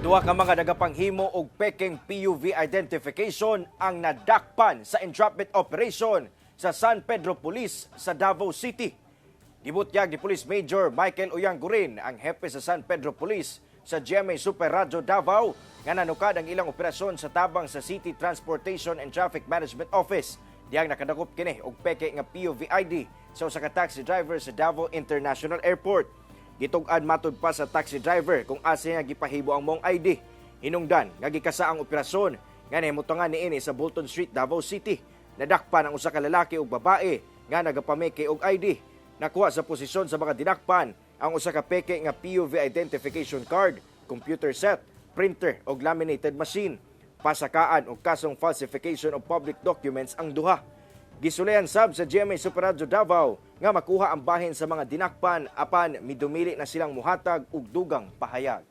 Duha ka mga nagapanghimo og pekeng PUV identification ang nadakpan sa entrapment operation sa San Pedro Police sa Davao City. Gibutyag ni Police Major Michael Oyangurin, ang hepe sa San Pedro Police, sa GMA Super Radyo Davao nga nanukad ang ilang operasyon sa tabang sa City Transportation and Traffic Management Office. Diyang nakadakop kini og peke nga PUV ID sa usa ka taxi driver sa Davao International Airport. Gitug-an matud pa sa taxi driver kung asa niya gipahibo ang maong ID. Hinungdan nga gikasa ang operasyon nga nahimutangan niini sa Bolton Street, Davao City. Nadakpan ang usa ka lalaki ug babae nga nagapameke og ID. Nakuha sa posisyon sa mga dinakpan ang usa ka peke nga PUV identification card, computer set, printer ug laminated machine. Pasakaan og kasong falsification of public documents ang duha. Gisulayan sab sa GMA Super Radyo Davao nga makuha ang bahin sa mga dinakpan apan midumili na silang muhatag og dugang pahayag.